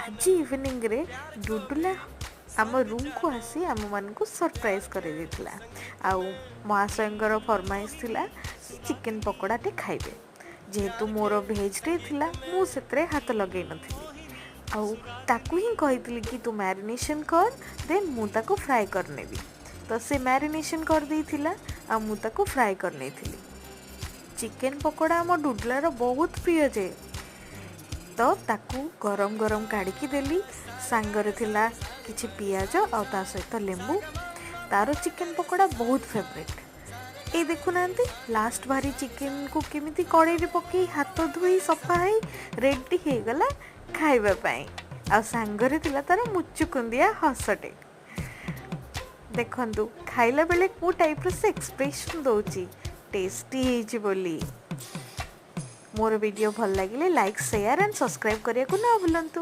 ଆଜି ଇଭିନିଂରେ ଡୁଡୁଲା ଆମ ରୁମ୍କୁ ଆସି ଆମମାନଙ୍କୁ ସରପ୍ରାଇଜ୍ କରିଦେଇଥିଲା। ଆଉ ମହାଶୟଙ୍କର ଫରମାଇଶ ଥିଲା, ସେ ଚିକେନ୍ ପକୋଡ଼ାଟେ ଖାଇବେ। ଯେହେତୁ ମୋର ଭେଜ୍ ଡେ ଥିଲା, ମୁଁ ସେଥିରେ ହାତ ଲଗେଇ ନଥିଲି ଆଉ ତାକୁ ହିଁ କହିଥିଲି କି ତୁ ମ୍ୟାରିନେସନ୍ କର, ଦେନ୍ ମୁଁ ତାକୁ ଫ୍ରାଏ କରିନେବି। ତ ସେ ମ୍ୟାରିନେସନ୍ କରିଦେଇଥିଲା ଆଉ ମୁଁ ତାକୁ ଫ୍ରାଏ କରିନେଇଥିଲି। ଚିକେନ୍ ପକୋଡ଼ା ଆମ ଡୁଡଲାର ବହୁତ ପ୍ରିୟ ଯେ, ତ ତାକୁ ଗରମ ଗରମ କାଢ଼ିକି ଦେଲି। ସାଙ୍ଗରେ ଥିଲା କିଛି ପିଆଜ ଆଉ ତା ସହିତ ଲେମ୍ବୁ। ତାର ଚିକେନ୍ ପକୋଡ଼ା ବହୁତ ଫେଭରେଟ୍। ଏଇ ଦେଖୁନାହାନ୍ତି, ଲାଷ୍ଟ ଭାରି ଚିକେନକୁ କେମିତି କଡ଼େଇରେ ପକେଇ, ହାତ ଧୋଇ ସଫା ହେଇ ରେଡ଼ି ହେଇଗଲା ଖାଇବା ପାଇଁ। ଆଉ ସାଙ୍ଗରେ ଥିଲା ତାର ମୁଚୁକୁନ୍ଦିଆ ହସଟେ। ଦେଖନ୍ତୁ, ଖାଇଲା ବେଳେ କେଉଁ ଟାଇପ୍ର ସେ ଏକ୍ସପ୍ରେସନ୍ ଦେଉଛି, ଟେଷ୍ଟି ହେଇଛି ବୋଲି। ମୋର ଭିଡ଼ିଓ ଭଲ ଲାଗିଲେ ଲାଇକ୍, ସେୟାର ଆଣ୍ଡ ସବସ୍କ୍ରାଇବ୍ କରିବାକୁ ନ ଭୁଲନ୍ତୁ।